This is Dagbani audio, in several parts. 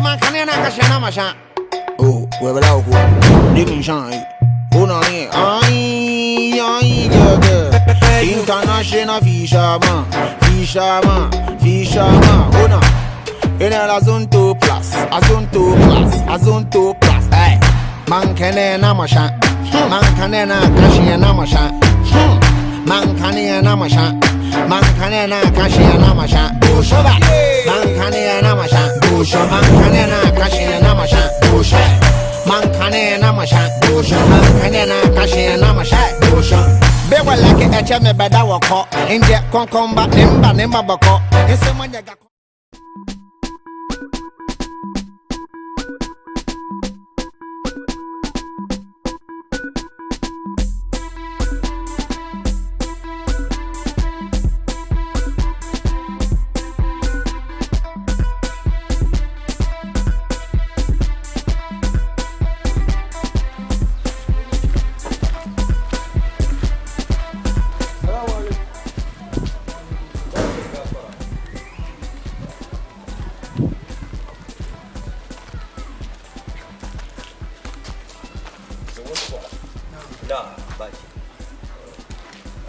Man kana na kashe na masha. Oh, webela oku. Ding shine. Unani, ai, ai, yeah, International fisherman, fisherman, fisherman. Una. In a zone to plus, a zone to plus, a zone to plus. Hey, man can na masha. Man can na kashe na masha. Man can na masha. Man can na kashe na masha. Bushoba. Man can na masha. Busho man can na kashe na masha. Busho. Man can na masha. Busho man can na kashe na masha. Busho. Bewa like eche me beda wako. Inje konkomba nimba nimba bako. Insemanya ga.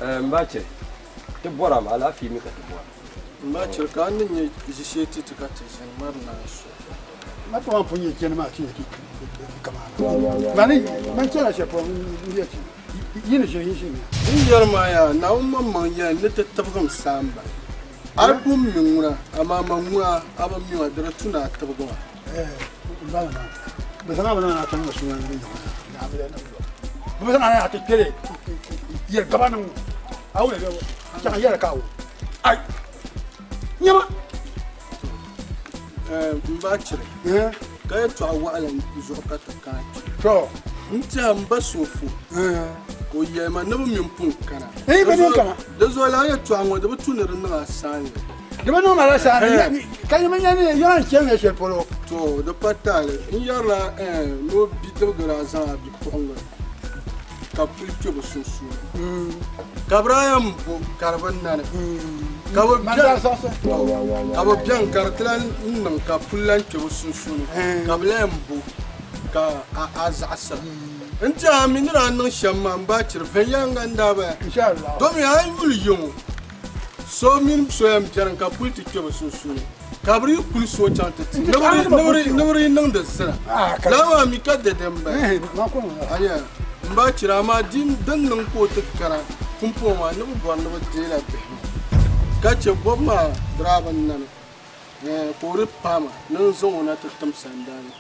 M ba chɛ ti bɔra ma alaafee mi ka ti bɔra. M ba chɛ ka a ni nyɛ ʒishee ti ti ka ti ʒini mari naa so. Ma ti wan pun nyɛ chani maa ti yɛ ti kamaana. Mani man chana shɛli polo n yɛ ti yi ni ʒini yi ʒini. N yɛri maa yaa Naawuni maŋmaŋ yɛli ni ti tibigim saamba. A yi pun mi ŋuna, amaa man ŋuna a bi mi ma, di di tu ni a tibigi ma. M ba maa, bɛ zaŋ a mi na ti niŋ suuna ni bɛ zaŋ a na ti kpɛli yɛli gaba niŋ a wuli bɛ chaŋ yɛli ka o ai nyɛma. M ba chiri ka yɛtɔɣa waɣila zuɣu ka ti kana kpe. To. N tɛha m ba Sofo ka o yɛli ma ni bɛ mini pun kana. Ee, bɛ mini kana. Di zuɣu lala yɛtɔɣa ŋɔ di bi tu ni di niŋ a saanli. Di bi niŋ ma la saanli. Ka yi mi nya ni yɛla n chani shɛli polo. To, di pa taali. N yɛrila ni o bidibigi daa zaŋ a bipuɣiŋga ka bɛ kuli kpe bɛ sunsuuni. Ka bɛ daa yɛn bo ka di bi nani. Ka bɛ bɛni ka di ti lan niŋ ka puli lan kpe bɛ sunsuuni ka bɛ lan yɛn bo ka a zaɣisira. N tɛha a mi ni daa niŋ shɛm maa m-baai chiri viɛnyɛliŋga n-daa bala. Domi a yi yuli yiŋɔ so mini so yɛn bɛni ka puli ti kpe bɛ sunsuuni ka bɛ dii kuli so chaŋ ti ti ni bɛ dii niŋdi zina. Lala maa mi ka dɛdɛ m-bala. Aya m ba chira amaa din niŋ ka o ti kana pumpɔŋɔ maa ni bɛ bɔri ni bɛ deela bihi maa ka che bɔbu maa di daa bi nani ka o di paai ma ni n zaŋ o na ti tim sandaani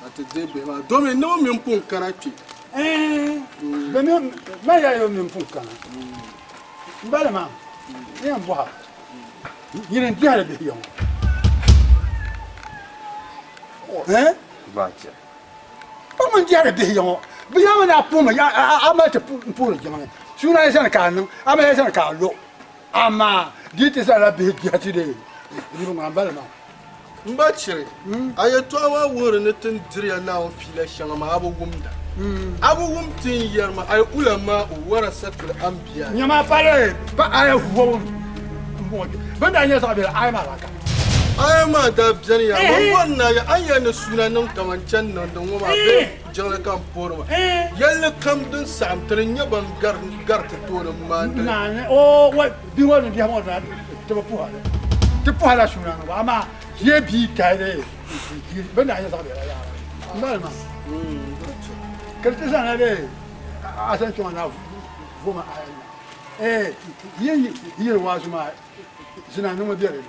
ka ti deei bihi maa domi ni bɛ mini pun kana kpe. Bɛ mini man yɛli bɛ mini pun kana m bala maa n yɛn bɔha nyini n dihiri bihi ya ŋɔ eh? Pa ŋun dihiri bihi ya ŋɔ bɛ ya mi ni a puhimi a mali ti puhiri jiŋli suuna yi sani ka a niŋ a mali yi sani ka a lo amaa di yi ti zanila bihi dihi ti dee di bi ŋuna m bala maa. M ba chiri, a yɛtɔɣa maa wuhiri ni ti ni diriya Naawuni fiila shɛŋa maa, a bi wumda. A bi wum ti ni yɛri maa, Al-ulamaa'u warasatul anbiya. Nyama pali pa aya vuhim m-bɔŋɔ kpe. Bɛ ni daa nya zaɣ biɛla aya maa daa ka. Aya maa daa beni yaa, bɛ bɔri ni a ya, a ni yɛli ni suuna niŋ kaman chani niŋdi ŋɔ maa bee jiŋli ka m puhiri maa. Yɛlli kam din saɣim ti ni nyɛ ban gari ti tooni m-maandi li. Naani, oo, wai, bia ŋɔ ni biɛhi ŋɔ daa ti bi puhi a li. Ti puhi la suuna niŋbu, amaa ʒee bia tahili bɛ ni daa nya zaɣ biɛla yaa m-bala maa. Ka di ti zaŋla bee a sani kpɛŋɔ na voma aya nima. Ee, yi yiri waazu maa zina niŋmi be di ni.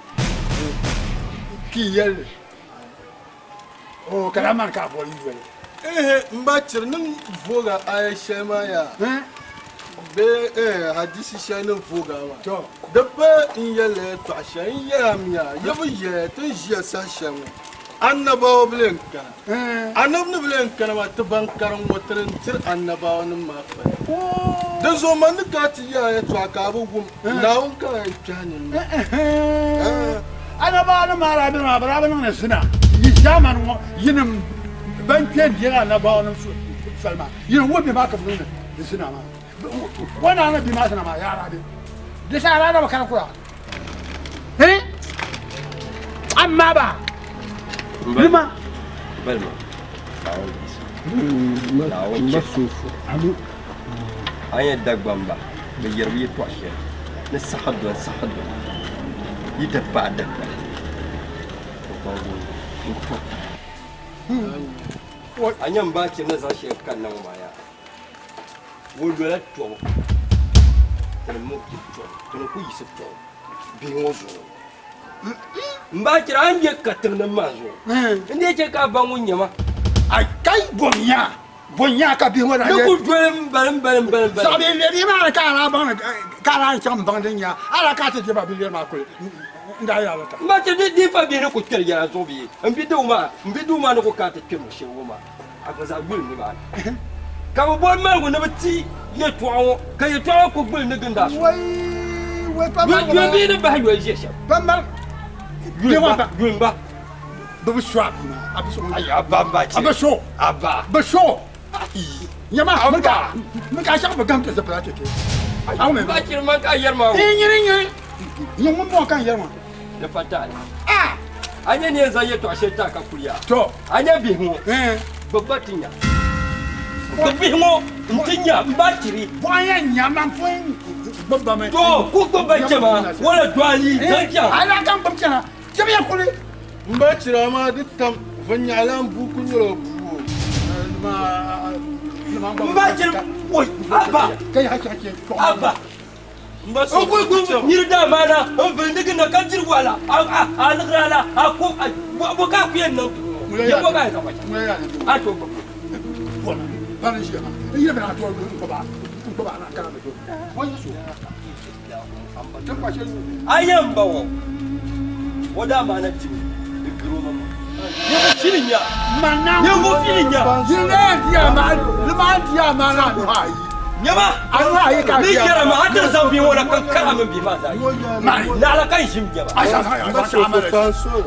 Ki yɛli li, Oo, ka daa mani ka a boli yoli. Ehe, m ba chiri niŋ vooga aya shɛli maa yaa bee ehe hadisi shɛli ni vooga maa. To. Di pa n yɛli la yɛtɔɣa shɛli, n yɛli a mi yaa, yi bi yɛli ti ni ʒiya saha shɛli ŋɔ, annabawa bi lee kana. Anabi ni bi lee kana maa, ti ban karim ŋɔ ti ni diri annabawanim maa fali. Dinzuɣu man ni kana ti yɛli a yɛtɔɣa ka a bi wum, Naawuni ka a yɛn kpɛhi nini maa. Annabawanim maa daa beni maa, bɛ daa bi niŋdi zina. Yi ʒiɛmani ŋɔ yinim bɛn kpe n-deegi annabawanim soli maa, yinim wum bɛ maa ka bɛ niŋdi zina maa. O naa ni bia maa zina maa yaa daa be di saha daa na bi kani kura. Amaa ba, lima. Balima, Naawuni bisa. Naawuni chɛ. A ni nyɛ Dagbamba, bɛ yɛri bɛ yɛtɔɣ shɛli ni saɣi doli saɣi doli yi ti paai dikpuni. A nya m baachiri ni zaŋ shɛli kanna ŋɔ maa yaa, o lola tɔbu, ti ni muɣi tɔbu, ti ni ku yiɣisi tɔbu bihi ŋɔ zuɣu. M baachiri a ni be katiŋ ni maa zuɣu, n dii chɛ ka a ba ŋun nyɛ ma. Ai kai bonya bonya ka bihi ŋɔ daa Ni ku doli m bali m bali m bali m bali. Saɣi bɛ bihi maa ni ka a daa baŋ ni ka a daa chaŋ m baŋ din nya a daa ka a ti diba biliɛri maa kuli n daa yɛla ta. M baachiri di di pa bihi ni ku kpɛri yɛla zuɣu bee m bidoo maa m bidoo maa ni ku ka a ti kpɛri luɣ shɛli ŋɔ maa a gba zaa yuli ni maa ni ka bɛ boli maligu ni bɛ ti yɛltɔɣa ŋɔ ka yɛltɔɣa ŋɔ ku gbuli ni gindi a suhu. Yuli bihi ni bahi yoli ʒe shɛm. Yuli m-ba. Bɛ bi su a bia maa, a bi su. Ayi, a ba m-ba A bi su. A ba. Bi su. Nyama, mini ka mini ka a shɛŋa bi gahim ti zipila ti ti. A wum Ba chiri man ka a yɛri maa o. Nyini nyini. Nyini ŋun bɔŋɔ ka n yɛri maa. Di pa taali. Ah! A nya ni yɛn zaŋ yɛtɔɣ shɛli ti a ka kuli yaa. To. A nya bihi ŋɔ. Gbubi ba ti nya. Gbubi bihi ŋɔ n-ti nya m ba chiri. Bɔɣa yɛn nya man pun gbubi ba mi. To, ku gbubi ba chɛ ma, wala dɔali zaŋ chaŋ. A daa kam gbubi chana. Chɛmiya kuli. M ba chira maa di tam viɛnyɛla m buku nyɛla o bua o. M ba chira oi abba abba n kuli gbubi niri daa maa na n vili ni ginda ka diri wahala a liɣiri a la a ko bo ka a ku yɛn niŋ ya bo ka a yɛn zaŋ ma chaŋ a tooi gbubi A yɛn ba ŋɔ o daa maana timi di gari o maŋmaŋ. Ninvuɣ fili nya. Ninvuɣ fili nya. Nyama, ni yɛra ma a ti zaŋ bihi ŋɔ na ka n kar a mini bihi maa zaa yi. Naɣila ka n ʒim nyɛ ba.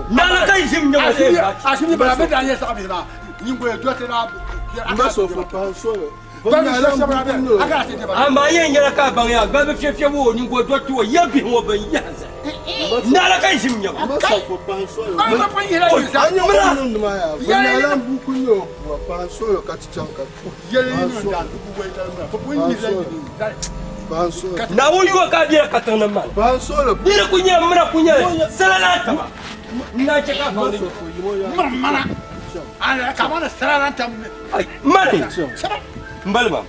Naɣila ka n ʒim nyɛ ba Amaa yɛn yɛla ka a baŋ yaa gbalibu fiɛfiɛbu o ningo dɔriti o ya bihi ŋɔ bɛn yaha zali. Naɣila ka n ʒim nyɛ ba. Naawuni yuwa ka a bela katiŋ ni mali. Di di ku nyɛ mira ku nyɛ sala laataba. N daa chɛ ka a baŋ di Mali m-bali ma.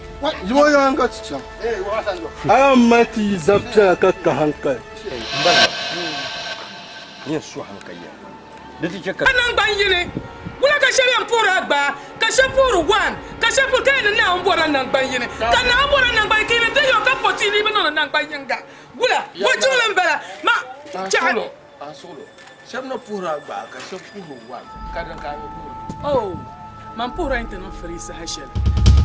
Yimo yaaŋa ti chaŋ. A yɛn mali ti yi zab piɛla ka ka hankali. M-bali ma. N yɛn sɔhimi ka yɛli di ti chɛ ka. Ka naŋgban yini, wula ka shɛba yɛn puhiri a gbaa, ka shɛba puhiri one, ka shɛba puhiri ka yɛn ni Naawuni bɔrila naŋgban yini, ka Naawuni bɔrila naŋgban yini, ka yi ni deei o ka po ti yi bi niŋdi naŋgban yiŋga. Wula? Bɔ jiŋli m-bala? Ma, chɛɣu. A suɣilo, shɛba ni puhiri a gbaai ka shɛba puhiri wari, ka dini ka a mi puhiri? Oh, man puhiri a yi ti niŋ firii saha shɛli.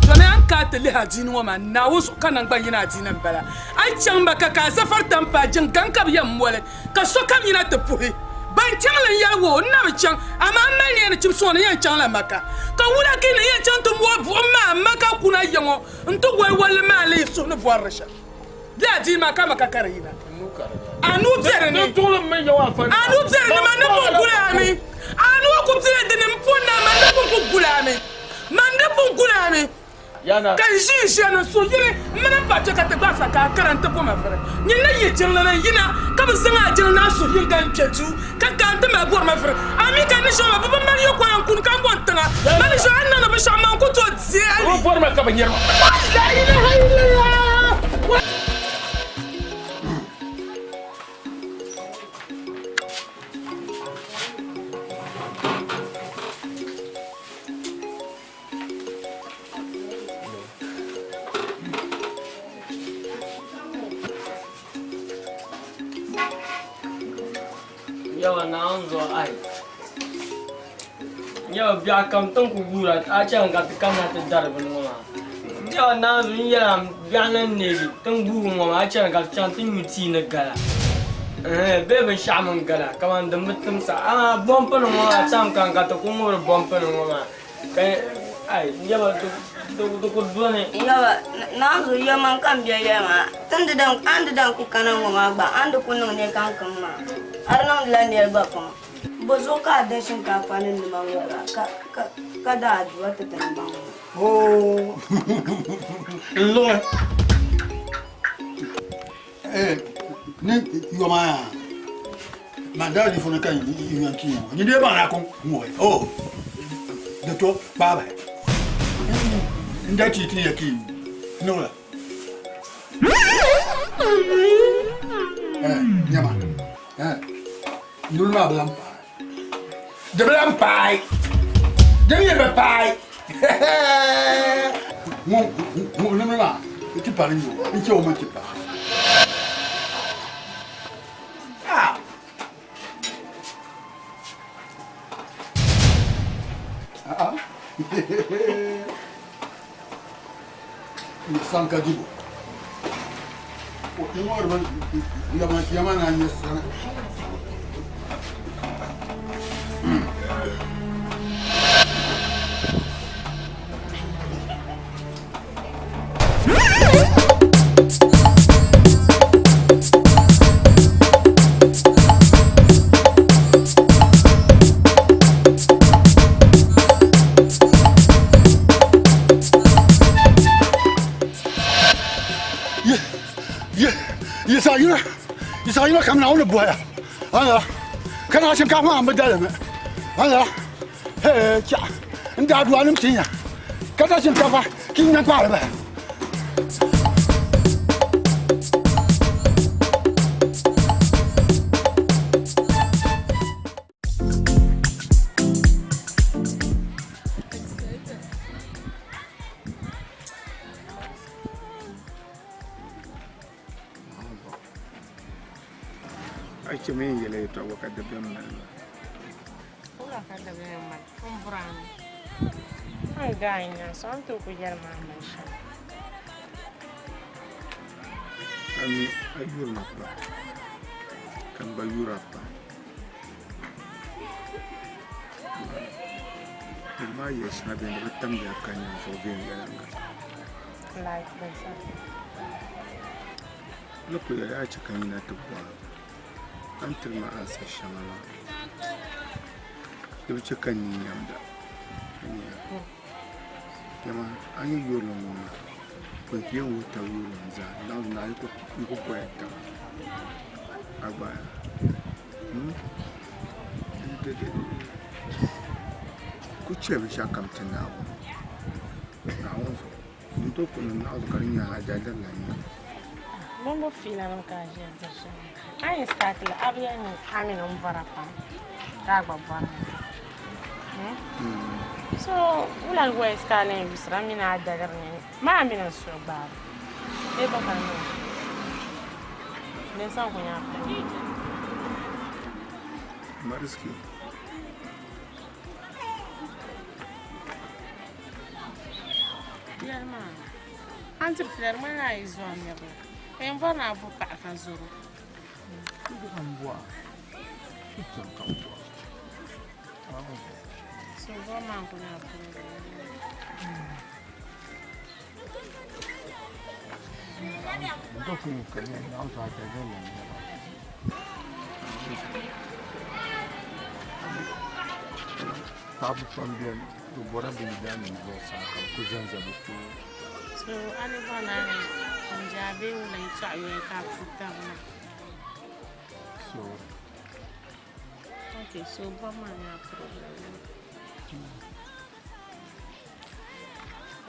Domi a ni ka a ti lihi adiini ŋɔ maa, Naawuni zuɣu ka naŋgban yini adiini m-bala. A yi chaŋ Maka ka a zafari tam paai jiŋ gaŋ ka bɛ yɛn moli, ka sokam yina ti puhi. Ban chaŋ li n-yɛli wo, n na bi chaŋ, amaa m mali nia ni chibisi ŋɔ ni yɛn chaŋla Maka. Ka wula ka yi ni yɛn chaŋ ti mooi buɣim maa Maka kuna ya ŋɔ nti woli wolli maa n-leei suhu ni bɔri di shɛm? Di adiini maa ka Maka ka di yina. A nuu be di ni. A nuu be di ni, man ni pun guli a mi. A nuu ku bela di ni m-pun na, man ni pun ku guli a mi. Man ni pun guli a mi. Ka n ʒi n-ʒiya ni n suhu yini, m mini m paɣa kpe ka ti gbaai sa ka a kara nti bo ma vuri. Nyin ni yi jiŋli ni n-yina, ka bɛ zaŋ a jiŋli ni a suhu yiŋga n-kpe duu, ka ka n ti mali bɔri ma vuri. A mi ka n ni ʒi ŋɔ maa, bɛ bi mali yokɔya n-kuni ka m bo n tiŋa. Man ni ʒi ŋɔ, a ni niŋdi binshɛɣu, man ku tooi deei a li. La ilaha illallah! Yawa Naawuni zuɣu ayi Yawa biɛɣu kam ti ni ku guura a chani ka ti kamina ti dari bini ŋɔ maa Yawa Naawuni zuɣu n yɛla biɛɣu ni neegi ti ni guugi ŋɔ maa a chani ka ti chaŋ ti nyu tii ni gala bee binshɛɣu mini gala kamani din bi timsa amaa bɔmpi nim ŋɔ maa tam kam ka ti ku ŋubiri bɔmpi nim ŋɔ maa Ka ai yaba di ku doni. Yaba naanzu yɛlimaŋ ka m bɛ yɛli maa ti ni di dan a ni di dan ku kana ŋɔ maa gba a ni di ku niŋ nɛ kankaŋ maa a di niŋdila nɛli gba pam. Bɔzuɣu ka a da shinkaafa ni nima ŋɔ ka da adua ti ti ni baŋ ŋɔ? Oo, n liɣi. Eh, ni yoma yaa. Man daa di funi ka yɔn ti ŋɔ. Nyin dee baŋ na kuŋ ŋɔ. Oh, di to kpaaba. N da ti ti ya ki niŋla. Eh, nyama. Eh, nuli maa bi lan paai. Di bi lan paai. Di mi bi paai. Ŋun ŋun nimdi maa, n ti pari n-nyɛ o, n chɛ o mi ti paai. Ah! Ah! Ni sanka dibu. O ŋɔri bi yaba yaba na nyɛ sana. Yi zaɣ yino kam Naawuni bɔya ka naɣ shinkaafa maa m-bi dalimi chɛɣu n daa duanim ti nya ka da shinkaafa ka yi ŋme m-paai bahi. A chɛ mi n yɛla yɛtɔɣa gba ka dabiɛm mali ma. Wula ka dabiɛm mali n burami a ni daa nya so a ni tooi ku yɛli ma a mali shɛm. A mi a yuri ma pam ka n gba yuri a pam. Niriba maa yɛli shɛŋa beni di bi tamdi a ka nya zuɣu viɛnyɛliŋga. Like binshɛɣu. N ni kuli yɛli a chɛ ka n yina ti bɔhi a ni tiri ma ansa shɛŋa maa, di bi chɛ ka n nini nyamda. Dama a ni yurilim ŋɔ maa, bɛ ti yɛn wuhi tab yurilim zaa, naɣ yi ku goya taba a gba ku chɛ binshɛɣukam ti Naawuni. Naawuni zuɣu. N tooi ku niŋ naɣizu ka di nyɛ a daliri la n-nyɛ li. Bɔmbo fiilanim ka a ʒiya diri shɛm maa. A yi start li, a bi yɛn nyɛ a mini n bɔra pam ka a gba bɔri ma. So wula ways ka a lan yuusira a mini a daliri ni maa mini n suhu gbaai bee bɔ ka n niŋ? Din saŋ ku nyɛ a pali. Mariski. Yɛli maa, a ni tiri fiila di ŋmanila a yi zo a miri la, ka yɛn bɔri ni a bo paɣa ka zɔro. So bɔri maa n-kuli nyɛ a problem. Paɣaba pam beni bɛ bɔrila bɛ yidaannim zuɣusaa ka bɛ ku zanza bɛ tooni. So a ni bɔri ni a ni n je a bee wula yɛtɔɣa yoli ka a pu taba maa? So. Ok, so bɔbu maa nyɛ a problem.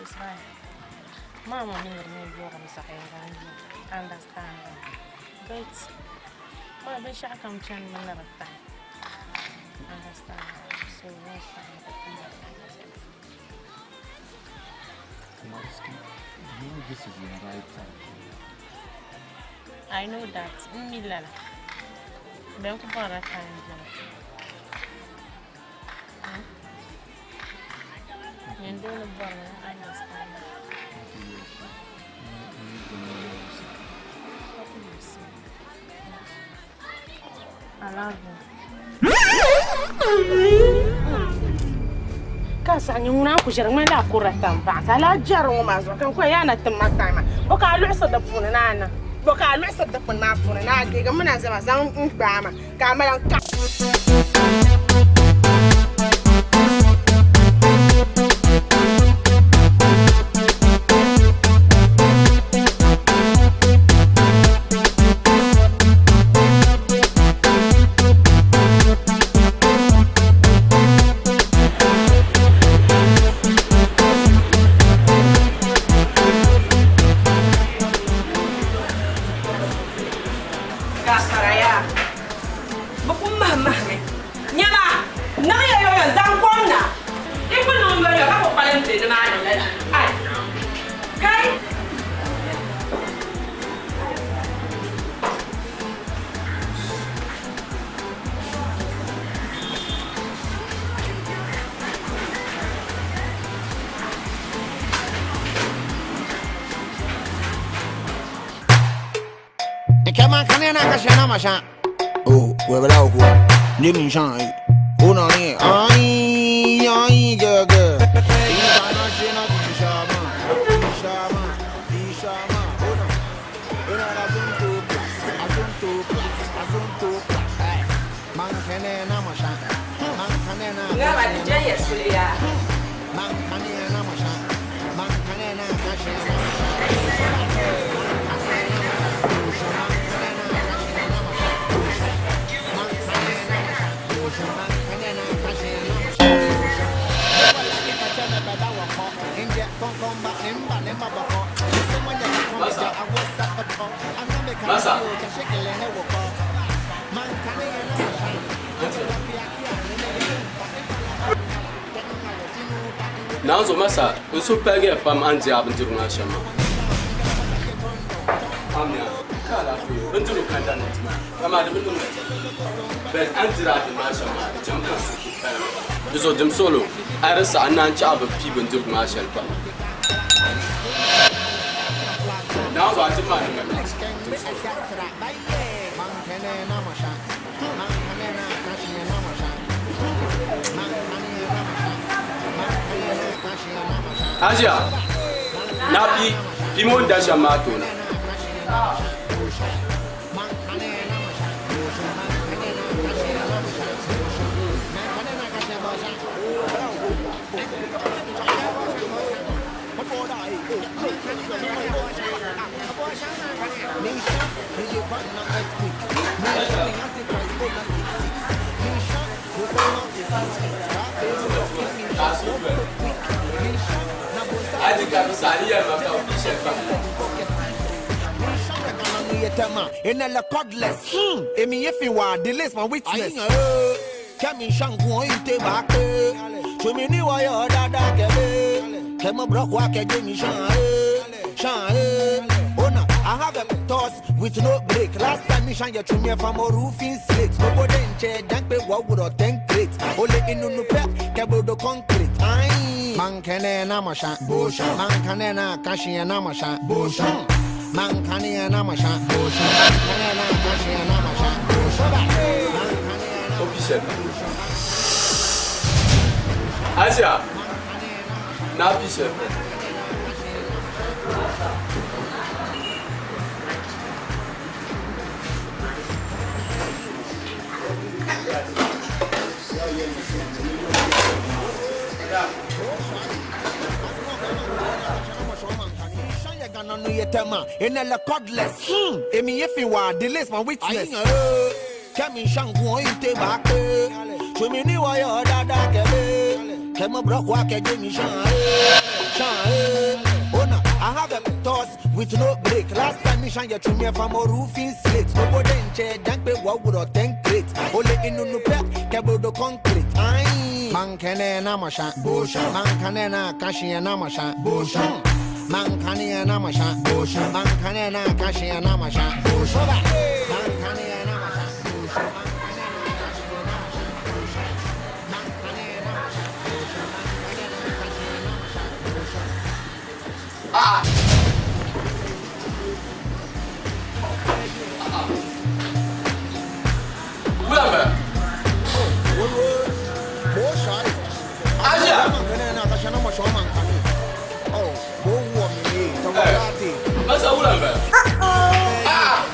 It's fine. Mama mi ni mi yɔrim zaɣ yinga n-yi understand but ma binshɛɣu kam chani mi ni di time. Understand? So what's fine? Mariski, you know this is your right time. I know that. N mi lala. Bɛn ku bɔrila time biɛla. Nyɛ doo ni bɔri mi understand. I love you. Ka saɣi nyɛ ŋuna ku ʒiri ŋmanila a kurila tambaɣa a lahi jɛri ŋɔ maa zuɣu ka n ku yɛn yaa na tim ma time maa bo ka a luɣisi di puuni ni a niŋ bo ka a luɣisi dikpuni maa puuni ni a deegi m mini a zama zaŋ n gbaai ma ka a mali n ka. na kashe na masha. Oh, wewe ku. Ni min shan ai. Una ni ai ai ge ge. International fisherman, fisherman, fisherman. Una. Una la asunto plus, asunto plus, asunto plus. Hey. Man kene na masha. Man kene na. Nga ba di jɛn yɛ suli yaa. Man kene na masha. Man kene na kashe na masha. Masa. Naanzu masa n suhu paligiya pam a ni di a bindirigu maa shɛm maa. Amina, ka alaafee o, bindirigu ka n daa niŋ ti maa, amaa di bi niŋ ma But a ni diri a dini maa shɛm maa, di chɛmi ka n suhu kuli paligi. Di zuɣu dim suɣilo, a yi di saɣi n naan chaɣi bi pii bindirigu maa shɛli pam. Naanzu a dini maa niŋ ma naɣisa, dim suɣilo. Asia, na pi pi ŋɔ ni da shɛm maa tooni. In a cordless, Emi if you are the list, my witness. Kemi shangu inte bake. Chumi ni wa yo dada kebe. Kemo brok wa ke jemi shan shan Ona, I have a toss with no break. Last time me shan get to me from a roofing slate. Nobody in chair, dank pe wa would or ten crate. Ole inu nu pe kebo do concrete. Ai, man kene na masha, bosha. Man kene na kashi na masha, bosha. Man kane na masha, bosha. Man kene na kashi na masha, bosha. O pi shɛli pam. Asia, na pi shɛli pam. In a cordless, Emi if you are the list, my witness. Kemi shangu inte bake. Chumi ni wa yo dada kebe. Kemo brok wa ke jemi shan shan Ona, I have a toss with no break. Last time me shan get to me from a roofing slate. Nobody in chair, dank pe wa would or ten crate. Ole inu nu pe kebo do concrete. Ai, man kene na masha, bosha. Man kene na kashi na masha, bosha. Man kane na masha, bosha. Man kane na kashi na masha, bosha. Man kane na masha, bosha. Ah! Wula bɛ? Asia! Masa wula bɛ? Ah!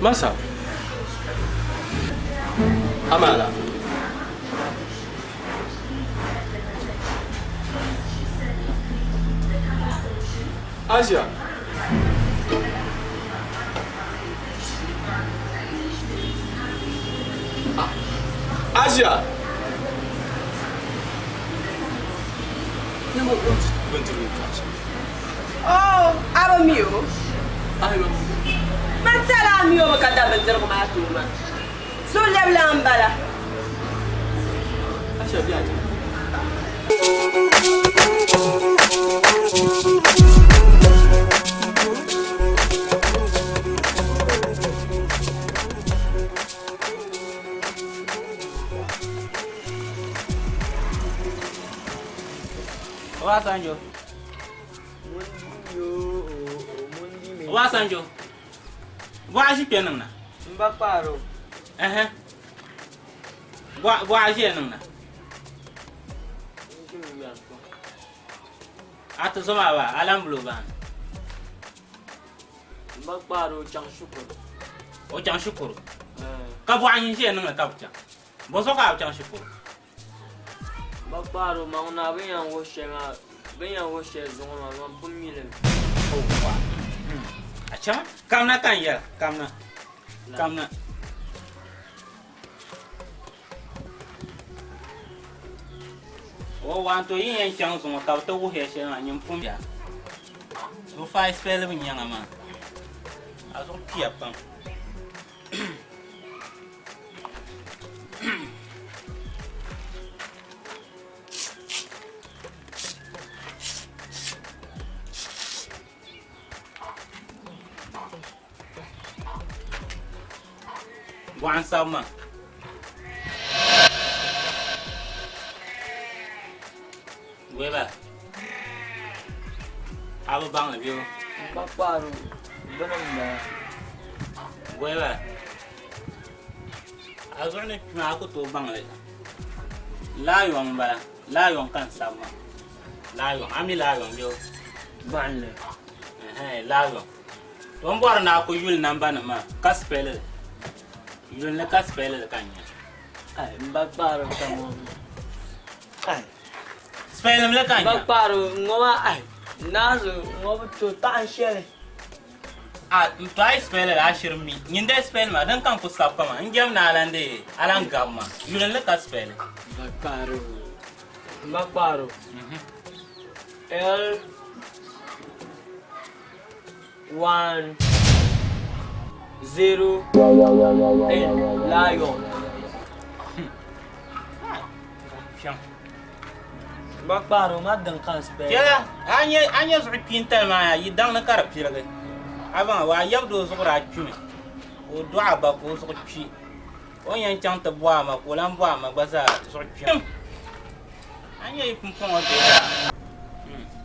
Masa. Amala. Asia. Asia. Nyama bindirigu kachi. Oh, aba mi o. Ai ma. Man tɛla a mi o mi ka da bindirigu maa ti o ma. So lɛbila m-bala. Obasanjo. Obasanjo. Bɔɣa ʒi kpɛ niŋ na. N ba kpaaro. Ɛhɛ. Bɔɣa ʒiya niŋ na. A ti zo maa ba, a lan bulo baani. N ba kpaaro o chaŋ shikuru. O chaŋ shikuru. Ka bɔɣa nyin ʒiya niŋ li ka bi chaŋ. Bɔ zuɣu ka a bi chaŋ shikuru? Ba kpaaro ma ŋuna bɛ yɛn wuhi shɛli maa bɛ yɛn wuhi shɛli zuŋɔ maa man pun mi li mi. A chama kamna ka n yɛra kamna kamna. O waanto yi yɛn chaŋ zuŋɔ ka bɛ ti wuhiya shɛli maa nyin pun ya. O faai spɛli bi nyaŋa maa a zuɣu kpiya pam. Bɔɣa n sabi maa. Weba. A bi baŋli bɛ o. N ba kpaaro bini n bala. Weba. A zuɣu ni kpi maa a ku tooi baŋ li. Laayɔŋ m-bala. Laayɔŋ ka n sabi maa. Laayɔŋ. A mi laayɔŋ bee? Baŋli. Ɛhɛn, laayɔŋ. To m bɔri ni a ku yuli nambanima maa ka spɛli li. Yuli li ka spɛli li ka n nya. Ai, m ba kpaari ka ŋɔ. Ai. Spɛlim li ka n M ba nya. kpaari ŋɔ maa ai, naazu ŋɔ bi tooi taɣi shɛli. A to a yi spɛli li a shiri mi. Nyin dee spɛli ma din ka n ku sabi pa maa. N jɛm ni a lan dee a lan gabi ma. Yuli li ka spɛli. M ba kpaari o. M ba kpaari o. L 1 0 N lion. Kpiɔŋ. Ba kpaari o ma din ka n spell. Kpɛla, a nya a nya zuɣu kpiintali maa yaa, yi daŋ ni ka di pirigi. A baŋ a yab doo zuɣu daa kpimi, ka o dɔɣi a ba ka o zuɣu kpi. O ni yɛn chaŋ ti bɔhi a ma ka o lan bɔhi a ma gba zaa zuɣu kpimi. A nya yi pumpɔŋɔ bee daa?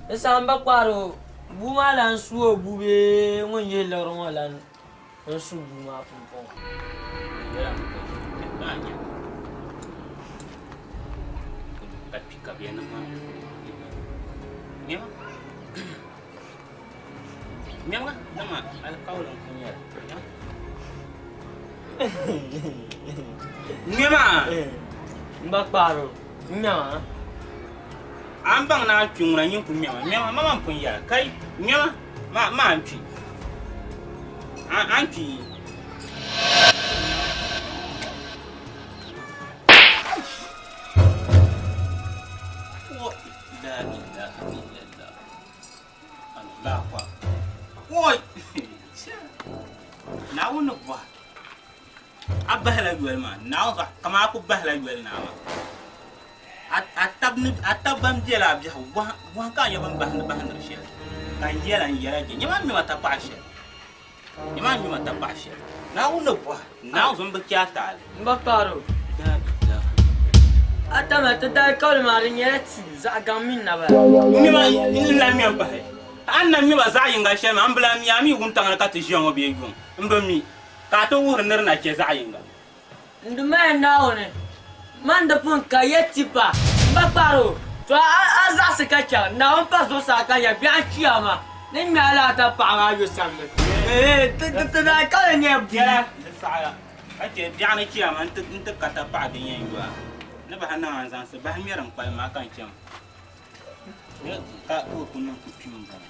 Di saha m ba kpaari o bua maa lan su o bua bee ŋun yihi liɣiri ŋɔ lan n-su bua maa pumpɔŋɔ. M ba kpaari o ŋmɛma. A ni baŋ ni a kpi ŋuna nyin ku ŋmɛma. Ŋmɛma, ma man pun yɛra, kai ŋmɛma, ma, ma a ni kpi. A, a ni kpi. La ilaha illallah. Allahu akbar. Oi! Naawuni ni bɔhi. A bahila yoli maa, Naawuni zuɣu, kaman a ku bahila yoli naa maa. A tab ni a tab ban bela a biɛhigu bɔhi ka a nya bɛ ni bahindi bahindiri shɛli ka n yɛla n yɛla je. Nyama a ŋmɛma takpaɣa shɛli. Nyama a ŋmɛma takpaɣa shɛli. Naawuni ni bɔhi, Naawuni zuɣu m bi chɛ a taali. M ba Kpaaro, a tama ti daalikauli maa di nyɛla tiu zaɣ gaŋ mini naba. Ŋmɛma n lan ŋmɛ m-pahi. A ni na ŋmɛ ba zaɣ yiŋga shɛli maa, m bi lan mi a mi wuntaŋ ni ka ti ʒiya ŋɔ bee yuŋ, m bi mi. Ka a ti wuhiri ni di na chɛ zaɣ yiŋga. N Duuma ya Naawuni, man di pun ka ya ti pa m ba kpaari o, to a zaɣisi ka chaŋ Naawuni pa zuɣusaa ka ya biɛɣu kpiya ma ni ŋme a laata paɣa maa yo samli. Ti daa kali nyɛ buyi. Yɛla di saɣiya ka chɛ biɛɣu ni kpiya ma nti ka tapaɣa din yɛn yo a ni bahi niŋ a n-zaŋsi bahi ŋmɛri n-kpalim maa ka n chaŋ ka o ku niŋ ku kpim m-bɔŋɔ.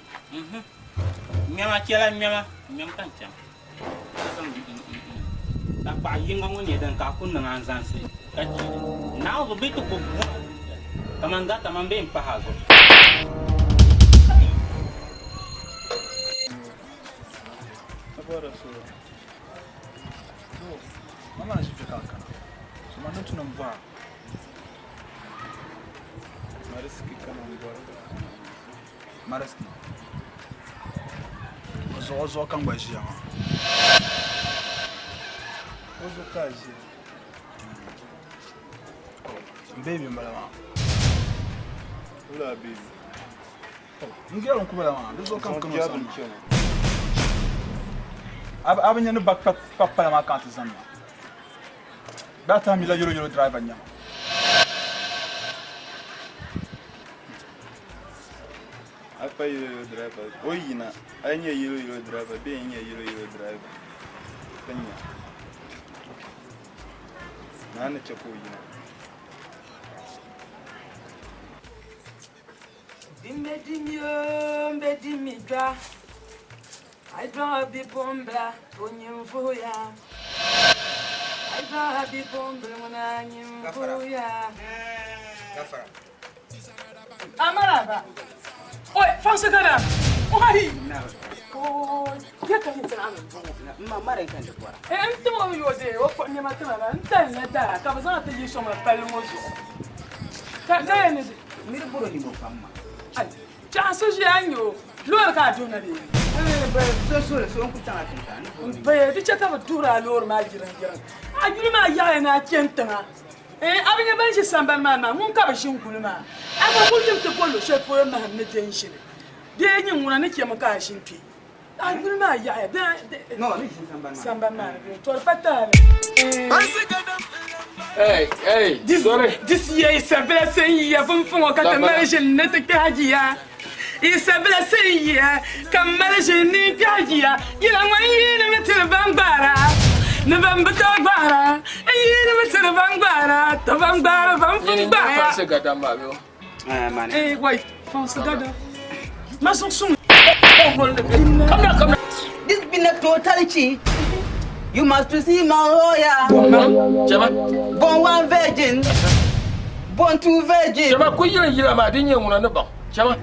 Ŋmɛma chɛla ŋmɛma, ŋmɛm ka n chaŋ. Ka zaŋ tankpaɣu yiŋga ŋɔ nyɛ din ka a ku niŋ anzansi ka chɛ li. Naawuni bɛ ti ku bɔh a kaman gata man bee m-pahi a zuɣu. Mama na ʒi kpe ka a kana. So man ni tu ni m bɔra. Mariski kana n bɔra. Mariski. O zuɣu o zuɣu ka n gba ʒiya maa. O zuɣu ka a ʒiya. M baby n bala maa. Wula a baby? N gɛri n kubala maa, di zuɣu ka n kana o Zaŋ sani biɛri maa. A bi nya ni ba kpa pala maa ka a ti zani maa. Bee a tahi mi la yɛlo yɛlo driver n-nyɛ ma. A pa yɛlo yɛlo driver, o yina a yi nyɛ yɛlo yɛlo driver bee n nyɛ yɛlo yɛlo driver ti nya. Naa ni chɛ ka o yina. Bɛ di mi o, bɛ di mi dɔɣa. A yi dɔɣi bipuɣimbila, o nyin vuhiya. A yi dɔɣi bipuɣimbila ŋuna nyin vuhiya. Amaraba. Oi, fansi gada. Oi. Oi, ya ka yin tsana min Ma mara kan da bɔra. Eh, n timo mi yo de, o ko nema tima na, n tan na da, ka bi zaŋ ti yi sɔŋ palli ŋɔ zuɣu. Ka ka yɛn ni di. Miri boro ni mo pam ma. Ai, chaɣasi ʒiya n nyɛ o, loori ka a duhina bee? So so so n ku chaŋ a tiŋ ka ni boro ni. Bɛɛ di chɛ ka bi duhiri a loori maa jiriŋ jiriŋ. A yuli maa yaɣaya ni a chani tiŋa. Eh, a bi nya ban ʒi sambani maa ni maa, ŋun ka bi ʒi n-guli maa. A gba kuli tim ti boli luɣ shɛli polo mahim ni bɛ n-ʒini. Bee nyin ŋuna ni chɛmi ka a ʒini kpe. A yuli maa yaɣaya, bee No, ni ʒini sambani maa. Sambani maa ni bee, to di pa taali. Hey, hey, This, sorry. This year is a blessing year. Fun fun ka ti mali ʒini ni ti kpe hajiya. It's a blessing year. Ka mali ʒini ni kpe hajiya. Yila ŋɔ n yiini mi tiri ban gbaara. Ni ban bi tooi gbaara. N yiini mi tiri ban gbaara. Ti ban gbaara ban fun Nyini gbaaya. fansi gada maa bɛ o. Eh, wait. Fansi gada. Ma suŋ suŋ. Come down, come down. This been a total cheat. You must to see my lawyer. Chama. Born one virgin. Born two virgin. Chama ku yili yila maa di nyɛ ŋuna ni baŋ. Chama.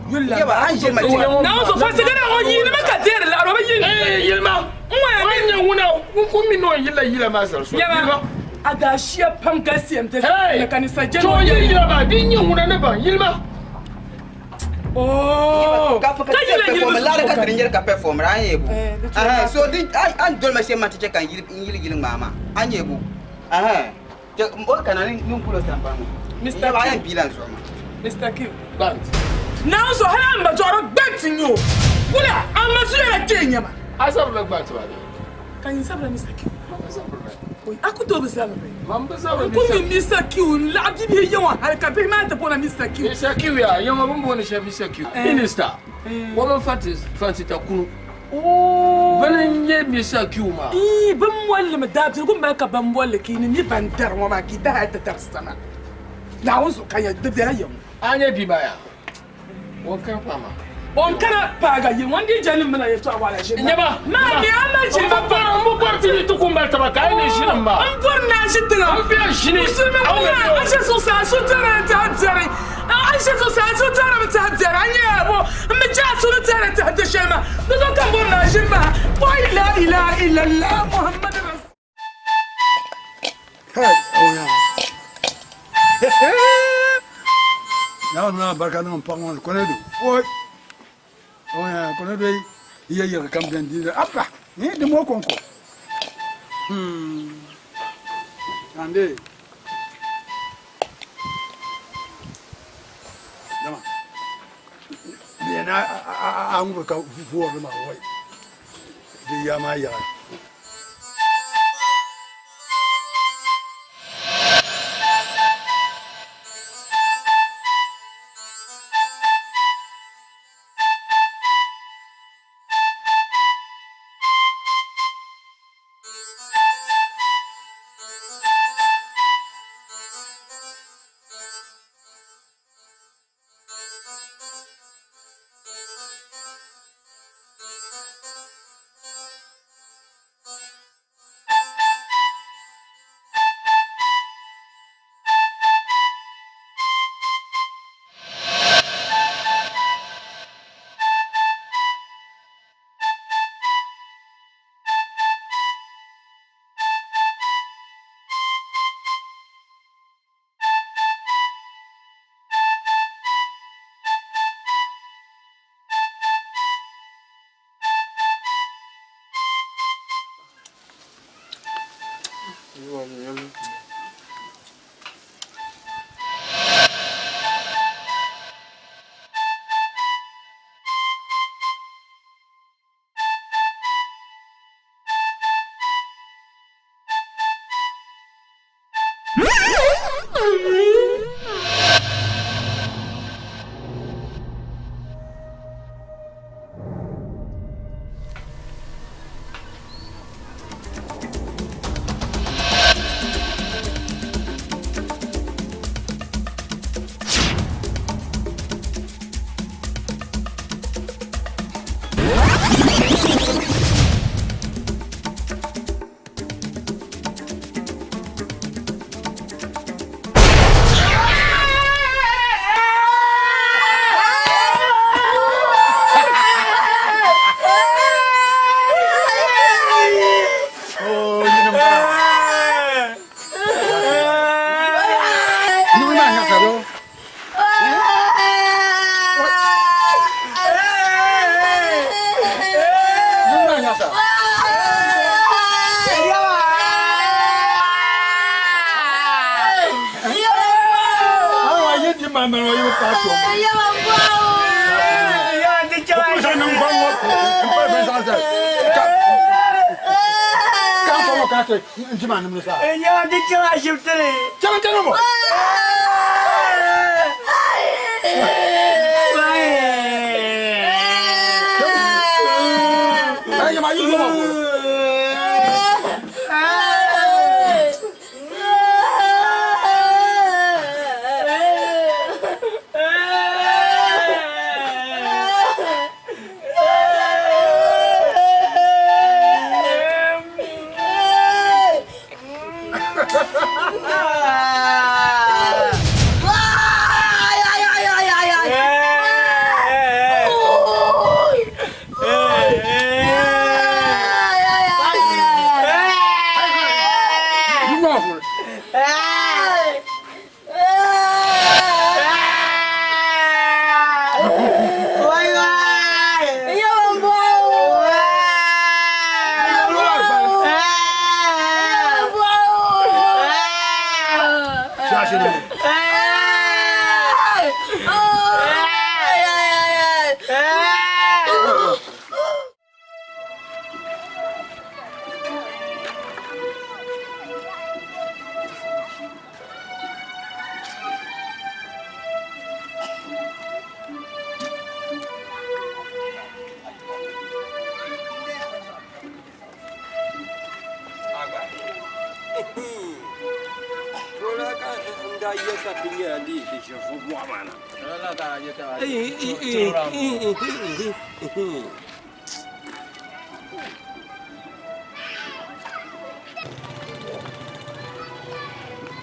Yaba an ʒiri ma chɛ. Na so fansi gada ŋɔ yiini mi ka deeri laɣiri o bi yiini. Eh, yili maa. N ŋɔ O nyɛ ŋuna n ku mi ni o yilila yila maa zali so. Yaba, Yili maa. a daa shia pam galisiya n Hey! ka ni sa jɛli To yili yila maa di nyɛ ŋuna ni baŋ. Yili maa. Oh! Ka fɔ ka Ka yila ti perform yili laara ka tiri nyɛri ka perform ra an yebu. Eh, di Ahan so di an doli ma shɛm ma ti chɛ ka n yili n yili yili ŋmaa maa an yebu. Ahan o kana ni n kulo sambani ŋɔ. Mr. Yaba a yɛn biila n zuɣu maa. Mr. Q. Gbant. Naa so hali an ba dɔɣiri gbant n nyɛ o. Wula an ma zuya la kpee nyɛma. A zabirila gbant maa bee? Ka nyin zabira Mr. Q. Oi, a ku tooi bi zabiri. Man bi zabiri N ku mi Mr. Q n laɣi bibihi yiŋɔ hali ka bihi maa ti boona Mr. Q. Mr. Q ya, yiŋɔ bin booni shɛli Mr. Q. Minister. O min fanti fanti ta kunu. Oh! Bini n-nyɛ Mr. Q maa. Ii, bin molli mi daabiligu m-bala ka ban molli ka yi ni mi ban dari ŋɔ maa ka yi dahi hali ti tabi sama. Naawuni zuɣu ka ya di bela ya ŋɔ. A nyɛ bia maa ya? O n kana paai maa. O n kana paaga yi ŋɔ n dii jɛndi mina yɛltɔɣa waɣala ʒini maa. Nyɛba. Maa mi a ma ʒini N bi bɔri n bi bɔri ti yi ti ku mali taba ka a yi ni ʒini m maa. N bɔri ni a ʒi tiŋa. N bɛ ʒini. Musulimi ŋuna a ʒe zuɣusaa so tɛri n tɛha biɛri. A ʒe zuɣusaa so tɛri mi tɛha biɛri. A nyɛla bo n bi chɛ a so ni tɛhiri tɛha di shɛli maa. Di zuɣu ka n bɔri ni a ʒini maa. Bɔyi la ilaha illallah Muhammadu Rasul. Kai, oh ya. Na na barka niŋ paɣa ŋɔ ni Konedu. Oi. Oh ya, Konedu yi yɛ yɛri kam bɛn di apa. Ni di mo konko. Ande. Dama. Ni na a a ŋu ka fuwari ma wai. Di ya ma ya.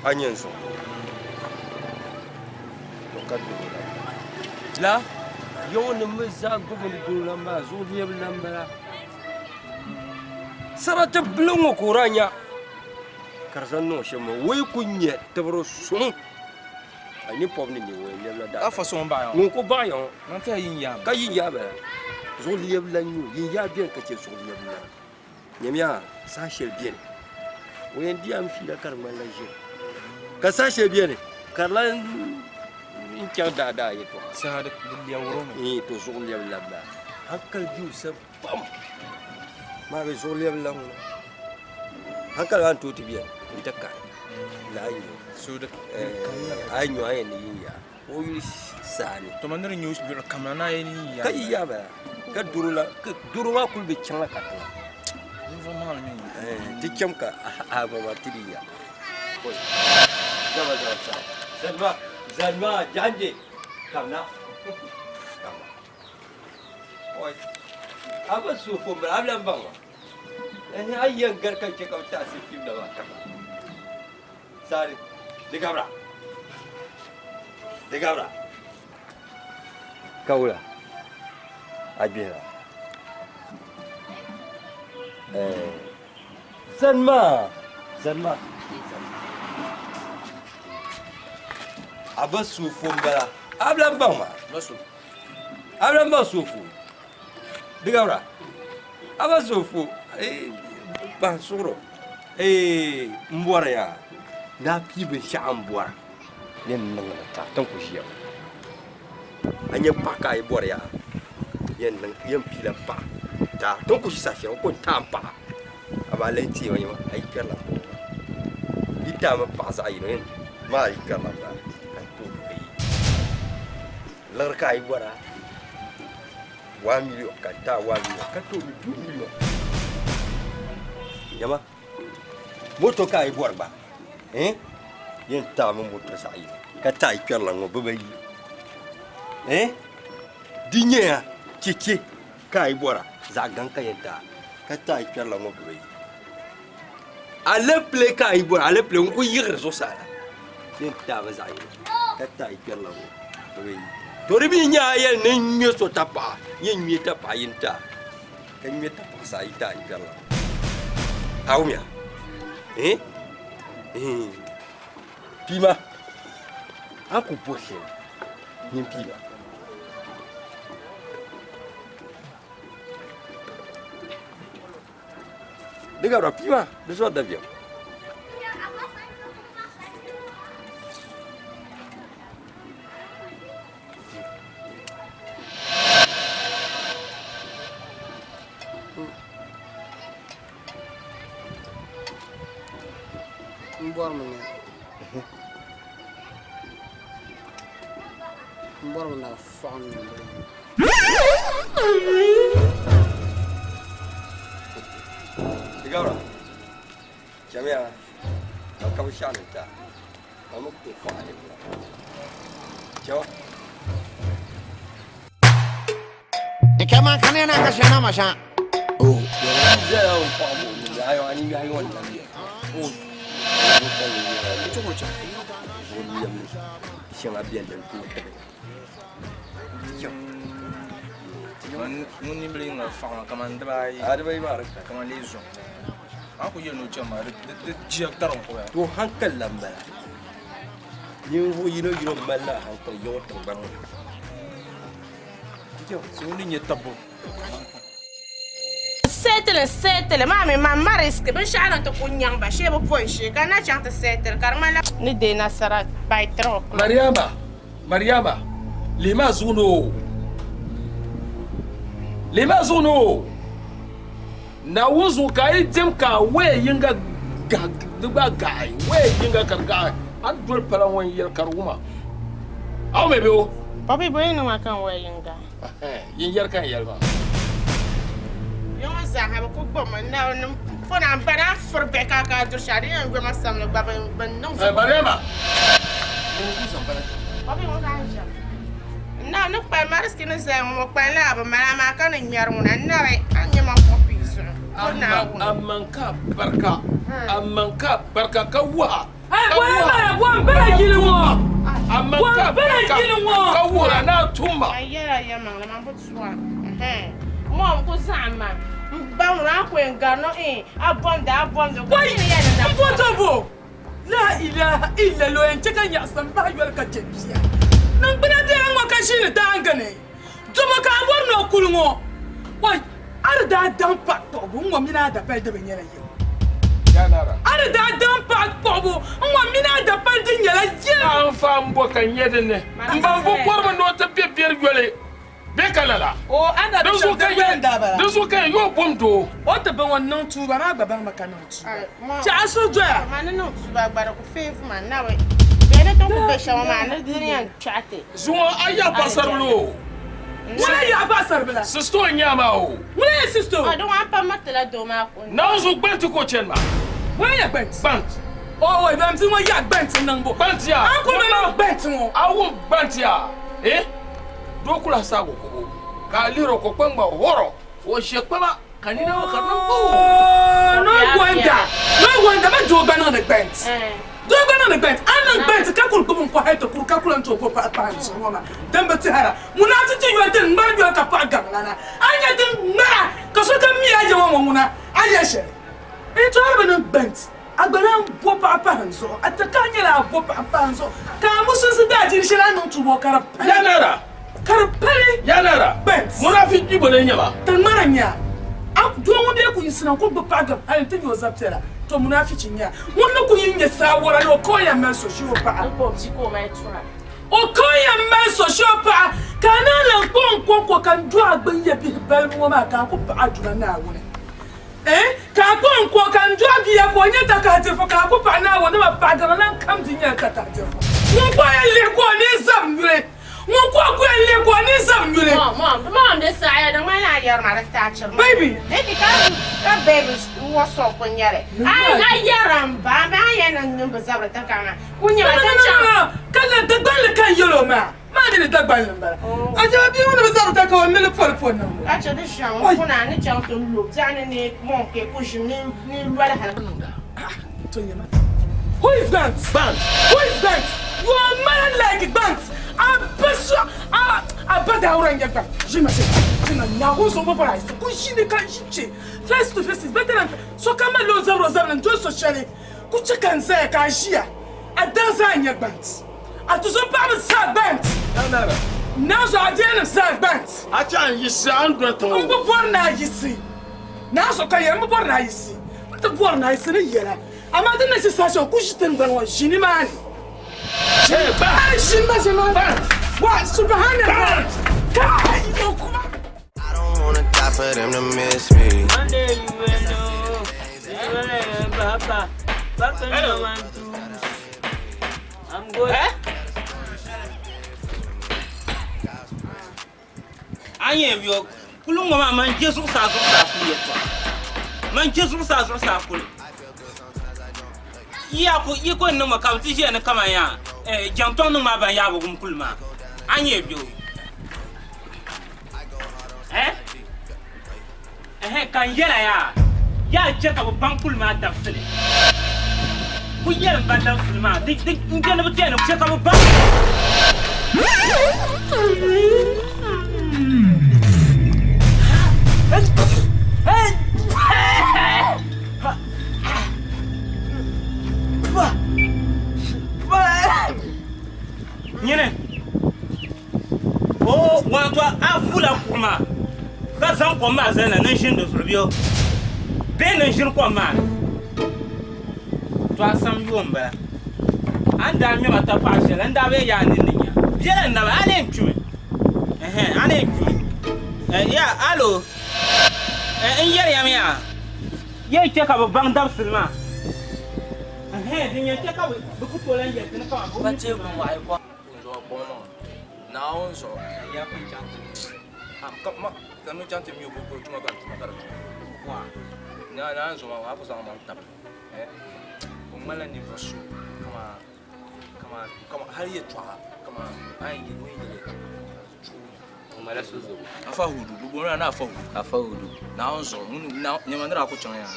A nyɛ n zuɣu to ka doo la yaŋɔ nim mi zaa gbubi ni doo lan maa zuɣu lɛbi lan bala sarati bili ŋɔ ka o daa nya ka di zaŋ niŋ shɛm maa o yi ku nya tibiri suŋ a ni pɔbi ni nyɛ o yɛn lɛbila daa Afa so ŋun baɣa ŋun ku baɣa ya ŋɔ Man tiɛha yin yaa ka yin yaa bala zuɣu lɛbi lan nyɛ o yin yaa bɛni ka chɛ zuɣu lɛbi lan nyamiya saha shɛli bɛni o yɛn di am fiila ka di ŋmanila ʒiri ka saha shɛli bɛni ka di lan n chaŋ daadaa yɛtɔɣa saha di lɛbirimi ee to zuɣu lɛbi lan maa hankali bi o sani pam maa bɛ zuɣu lɛbi lan ŋuna hankali maa ni tooi ti bɛni n ti kari laa nyɛ a yi nyo a yɛn ni yin yaa o yuli saani to man ni di nyɛ luɣuli kam na naa yɛn yin yaa ka yi yaa bala ka doro la ka doro maa kuli bi chaŋla ka tiŋa ninvuɣu maŋli mini ti cham ka a gba maa ti di ya zaba zaba sa zalima zalima janje kamna kamna oi a ba suufo n bala a bi lan baŋ ma a yɛn gari ka chɛ ka bi taɣasi fim la maa kamna sari di gabra di gabra kawula a gbihira zani maa zani maa a ba suufo n bala a bi lan baŋ maa a bi lan baŋ suufo di gabra a ba suufo bahi suɣuro. Ee, n bɔri ya ni a pii binshɛɣu n bɔra ni n niŋ li ka ti ni ku ʒiya ŋɔ. A nya paɣa ka a yi bɔri ya yɛn niŋ yɛn piila paɣa n-ti a. Ti ni ku ʒi saha shɛli ŋɔ ko n-ti a m paɣa. Amaa lan teei ma nyama a yi kpɛrila m bɔŋɔ maa. Yi ti a mi paɣa zaɣ yino yɛn maa a yi kpɛrila m bala ka n tooi ka yi. Liɣiri ka a yi bɔra 1 million ka n ti a 1 million ka tooi mi 2 million. Nyama moto ka a yi bɔri gba eh yɛn ti a mi moto zaɣ yini ka ti a yi kpɛrila ŋɔ bibayi eh di nyɛya cheche ka a yi bɔra zaɣ gaŋ ka yɛn ti a ka ti a yi kpɛrila ŋɔ bibayi alepile ka a yi bɔra alepile n ku yiɣiri zuɣusaa la yɛn ti a mi zaɣ yini ka ti a yi kpɛrila ŋɔ bibayi to di mi nyɛ a yɛli ni n ŋmɛ so tapaɣa yɛn ŋmɛ tapaɣa yini ti a ka ŋmɛ tapaɣasi ayi ti a yi kpɛrila ŋɔ a wumya eh eh piima a ku bo shɛli nyin piima di gabira piima di zɔri dabiɛm N bɔrimi ni n bɔrimi ni a fɔɣi n niŋ Di gabira chamiya ka ka binshɛɣu ni ta a mi ku tooi fɔɣi ni chawa Kama kanena kashana masha. Oh. Ŋun nimbili yiŋa faɣima kamani dibaayi kamani lee zuŋ a ku yɛli ni o chɛmi maa di jia tariŋ ko To hankali la m-bala. Ninvuɣ yino yino malila hankali yiŋɔ tiŋgbani ŋɔ ni. So ni nyɛ tabbu. Settle settle maa mi man ma risk binshɛɣu din ti ku nyaŋ ba shee bi po n shee ka n na chaŋ ti settle ka di ŋmanila ni deei nasara by 3 o'clock. Mariama, Mariama, lihimi a zuɣu ni o. Lihimi a zuɣu ni o. Naawuni zuɣu ka a yi diɛm ka a waya yiŋga gahi di gba gahi, waya yiŋga ka di gahi, a ni doli pala ŋɔ n-yɛli ka di wum a. A wum bɛ o? Papi, bɔ yɛn niŋ ma ka n waya yiŋga? Yin yɛri ka n yɛli maa. Ya ŋɔ zaa ha bɛ ku gbubi mi na ni pɔna m ba na furi bihi ka ka duri shɛli din yɛn yoma samli gba bɛ niŋ zuɣu. Mariama! Papi ŋɔ ka n ʒiɛm. N na ni kpali marisiki ni zaya ŋɔ ŋɔ kpali la a bi mali amaa ka ni ŋmɛri ŋuna n nabi a ni nyɛ man kuɣu pii zuɣu ko Naawuni. Aman ka barika, aman ka barika ka wuha. Ka wuha. Wa m bala yili ŋɔ. Aman ka barika ka wuhira ni a tum ma. A yɛla yɛlimaŋli man bi tuwa mom ku zaɣim ma n ba ŋuna a ku yɛn gari ni a bomdi a bomdi. Wai m bo to bo. La ilaha illallah yɛn chɛ ka nyaɣisim bahi yoli ka chɛ bia. Niŋgbuna bela ŋ-ŋɔ ka ʒiini daaŋgi ni. Domo ka a bɔri ni o kuli ŋɔ. Wai, a di daa daŋ paɣ kpuɣibu ŋ-ŋɔ mini a dapali di bi nyɛla yim. A di daa daŋ paɣ kpuɣibu ŋ-ŋɔ mini a dapali di nyɛla yim. A n-fa m-bo ka n nya din ni. M ba m-bo kɔrimi ni o ti be biɛri yoli. Bɛ ka lala. O anabi shɛm di wɛn daa bala. Dinzuɣu ka yɛn yo bom doo. O ti bi ŋun niŋ tuuba maa gba baŋmi ka niŋ tuuba. Chɛ a suhu doya. Ma ni niŋ tuuba gba di ku feevi ma nabi. Bɛ ni ti ku be shɛm ŋɔ maa ni di ni yɛn kpɛɣi ti. Zuŋɔ a yaɣi paɣisaribila o. Ŋuna yaɣi paɣisaribila. Sisto n-nyɛ a maa o. Ŋuna nyɛ sisto. O di ŋɔ a pa miriti la doo maa ko. Naawuni zuɣu gbanti ka o chani maa. Ŋuna nyɛ gbanti. Gbanti. O o ban bia ŋɔ yaɣi gbanti niŋbu. Gbanti ya. A ku mi niŋ gbanti ŋɔ. A wum gbanti ya. Eh? Doo kula saago kubu ka a lihiri o ko kpɛŋ gba hɔrɔ o ʒe kpɛma ka nina ŋɔ ka di niŋ kpoo. No wonder, no wonder ma doo gba niŋdi gbɛnt. Doo gba niŋdi gbɛnt. A niŋ gbɛnt ka kuli gbubi n ko hali ti kuri ka kuli n tooi bo paɣa pahi n zuɣu ŋɔ maa din bi tɛhira. Ŋuna a ti ti yoli din ŋmari yoli ka paɣa gaŋ lana. A nya din ŋmara ka sokam mi a ya ŋɔ ŋɔ ŋuna a yɛli shɛli. N tɔhiri bi niŋ gbɛnt. A gba lahi bo paɣa pahi n zuɣu. A ti ka a nyɛla a bo paɣa pahi n zuɣu ka a musulinsi daadiini shɛli a niŋ tuuba o ka di pali. Yanara. Ka di pali. Yanara. Bent. Munafiki kpibo na n-nyɛ ba. Ti ŋmara n-nyɛ a. A doo ŋun dee ku yiɣisina n-kuli gbubi paɣa gam hali nti nya o zabipiɛla, to munaafichi n-nyɛ a. Ŋun ni kuli yi nya saawara ni o ka o yɛn mali so shee o paɣa. O ka o yɛn mali so shee o paɣa, ka a naan lan kpuɣi n kɔŋko ka n dɔɣi gbini ya bihi balibu ŋɔ maa ka a ku paɣi Aduna Naawuni. Eh, ka a kpuɣi n kɔ ka n dɔɣi bia ka o nyɛ takahidirifo ka a ku paɣi Naawuni dama paɣa gama lan kam di nyɛla takahidirifo. Ŋun ka o yɛn lihi ka o ni zab nyuli. Ŋun ka o ku yɛn lihi ka o ni zab nyuli. Mom, mom, mom, di saɣiya di ŋmanila a yɛri ma di taachiri ma. Baby. Baby, ka ka baby WhatsApp n nyɛli. A a yɛra m ba, a yɛn niŋ niŋ bi zabiri tinkaŋ maa. Ku nyɛma No, no, ti no, no, chaŋ. no, no. Ka la Dagbanli ka n yɛl o maa. Maa mi ni Dagbanli m-bala. A jɛma bia ŋɔ ni bi zabiri ta ka o mili poli poli niŋ o. Ka chɛ di shɛm n kuna ni chaŋ ti lu biɛɣu ni ni mɔŋ ka ku ʒim ni ni loli hali. To nyɛma. Who is Gbant? Gbant. Who is Gbant? You are man like Gbant. A ba so a a ba daawura n-nyɛ Gbant. Ʒi ma shee. Ʒi ma Naawuni zuɣu bi bɔri a ku ʒi ni ka ʒi kpe. Face to face is better than sokam mali o zabiri o zabiri n-doli so shɛli. Ku chɛ ka n zaya ka a ʒiya. A daŋ zaa n-nyɛ Gbant. A tuzo paɣaba zaa Gbant. Naanzu a deenim zaa Gbant. A chɛ a ni yiɣisi a ni doli tiŋ o. M bi bɔri ni a yiɣisi. Naanzu ka yɛli m bi bɔri ni a yiɣisi. N ti bɔri ni a yiɣisi ni yɛla. Amaa din na ʒi saha shɛli ku ʒi tiŋgbani ŋɔ ʒi nimaani. A ʒi ma ʒi ma. Wa subhanallah. Kai o kuma. I don't wanna die for them to miss me. Hello. I'm good. Eh? A nyɛ yo kuli ŋɔ maa man je zuɣusaa zuɣusaa kuli yɛltɔɣa man je zuɣusaa zuɣusaa kuli yi a ku yi ko niŋ ma ka bi ti ʒiya ni kaman yaa eh, jaŋtɔŋ niŋ maa ban yaa bi wum kuli maa a nyɛ yo eh Ɛhɛn, ka n yɛla yaa, yaa chɛ ka bɛ baŋ kuli maa dabisili. Ku yɛlim ba dabisili maa, di, di, n je ni bɛ chɛ ni chɛ ka bɛ baŋ. Nyini, O wato a vula kuɣu maa ka zaŋ kom maa zali na ni n ʒini di zuɣu bee bee ni n ʒini kom maa ni. To a sam yoo m-bala. A ni daa ŋme ma tapaɣ shɛli n daa bi yɛn yaa a ninni nya. Biɛla n naba, a na yɛn kpimi. Ɛhɛn, a na yɛn kpimi. Ya, alo, n yɛri ya mi yaa, yɛn chɛ ka bɛ baŋ dabisili maa. Ɛhɛn, din yɛn chɛ ka bɛ ku tooi lan yɛli ti ni kaman bɛ Ba teeku mɔɣili kom. Zuɣu kpɔŋ maa Naawuni zuɣu ya pun chaŋ ti ka ma ka mi chaŋ ti mi o tuma ka tuma ka di wa na Naawuni zuɣu maa a ku zaŋ maŋ tabili eh o ŋmanila ninvuɣu so kama kama kama hali yɛltɔɣa kama a yi yɛli o yi yɛli yɛltɔɣa O ŋmanila so zuɣu. Afa Hudu bɛ booni la ni Afa Hudu. Afa Hudu. Naawuni zuɣu ŋun nyɛma ni daa ku chaŋ yaa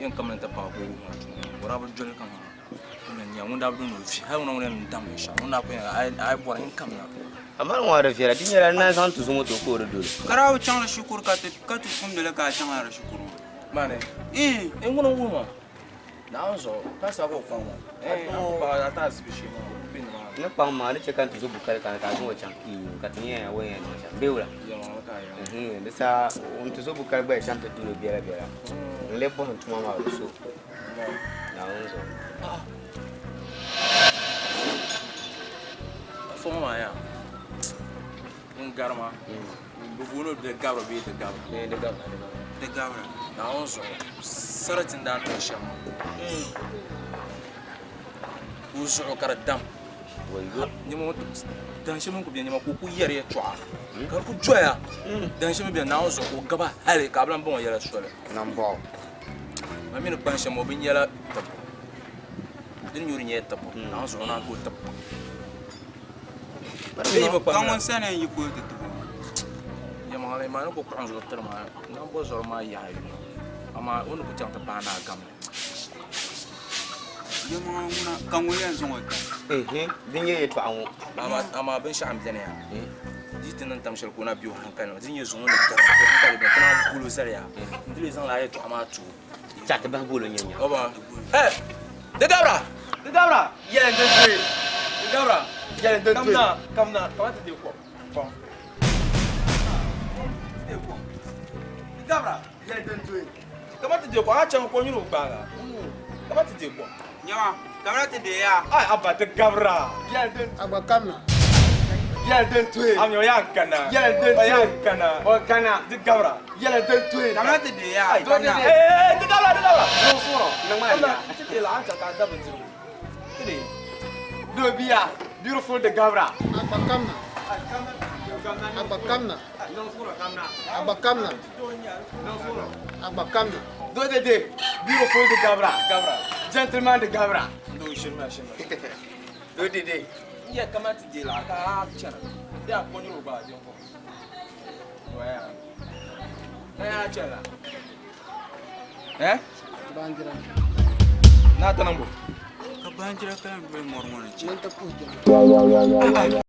yɛn kamina n ti paai ka o wuhi ma tuma o daa bi doli kaman ŋun daa bi doli ni o vi hali ŋuna ŋun yɛn dam binshɛɣu ŋun daa ku yɛn a yi bɔri n kamina. Amaa ŋɔ di viɛla di nyɛla n naan zaŋ ti zo moto ka o di doli. Ka daa bi chaŋ di shikuru ka ti kumdi li ka a chaŋla di shikuru maa. Mani n ŋuni n wuhi ma Naawuni zuɣu ka sa ka o kpaŋ ma a ku paɣi a ti asibi shee maa o be nimaani. N ni kpaŋ maa ni chɛ ka n ti zo bukali ka a zaŋ o chaŋ ka ti nya o ni yɛn niŋ shɛm bee wula? Di saha n ti zo bukali gba chaŋ ti doli o biɛla biɛla n lee bɔhim tuma maa bi so. Naawuni zuɣu. Fɔŋ maa yaa ŋun gari ma bi booni o di gabira bee di gabira Ee, di gabira di gabira di gabira Naawuni zuɣu sarati n daa niŋ shɛm maa o zuɣu ka di dam dan shɛli mini ku bɛ niɛma ka o ku yɛri yɛltɔɣa ka di ku doya dan shɛli mini bɛ Naawuni zuɣu ka o gaba hali ka a bi lahi baŋ o yɛla soli Nambɔɣu. Ma mi ni kpan shɛm o bi nyɛla tibbu din nyɛ o di nyɛla tibbu Naawuni zuɣu o naan tooi tib Ka ŋun sani n yi ka o ti tib o maa. Yɛlimaŋli maa ni ku kpuɣi n zuɣu tiri ma nambɔzɔri maa yaɣi yuŋ amaa o ni ku chaŋ ti paai naa gamli. Yɛlimaŋli ŋuna ka ŋun yɛn zaŋ o ti? Ehe, din nyɛ yɛltɔɣa ŋɔ. Amaa binshɛɣu m-beni yaa. Di yi ti niŋ tam shɛli ka o na be o hankali ni, di nyɛ zuŋɔ ni gari o hankali beni, ti naan bol o zali yaa n-ti lee zaŋla a yɛltɔɣa maa ti o. Chaɣ ti bahi bol o nyanya. Oba. Hey! Di gabira! Di gabira! Yɛli n-ti tooi! Di gabira! Yɛli n-ti tooi! Kamina! Kamina! Kama ti deei kom. Kom. Ti deei kom. Di gabira! Yɛli din tuhi. Kama ti deei kom, a chaŋ ko nyini o gbaaga. Kama ti deei kom. Nyama, kamina ti deei ya. Ai, abba ti gabira. Yɛli din Agba kamina. Yɛli din tuhi. A mi o yaa kana. Yɛli din O yaa tuhi. kana. O kana. Ti gabira. Yɛli din tuhi. Kamina ti deei ya. Ai, Kamina. Eh, ti gabira, ti gabira. Niŋ suɣuro. Niŋ maa Kamina, ya. ti deei la, a ni chaŋ ka a da bindirigu. Ti deei. Dobia, beautiful de gabra. Agba kamina. Agba kamina. Niŋ suɣuro kamina. Agba kamina. Niŋ suɣuro. Agba kamina. Do de de, beautiful de gabra. Gabra. Gentleman de gabra. Ndo shirma shirma. Do de de. N yɛ kama ti deei la ka a chana. Di a ko nyini o gbaagi din ko. Waya. Na yaa chana. Eh? Baanjira. Na tanambo. Ka baanjira kana doli mɔri ŋɔ ni Nin ti puhi jina.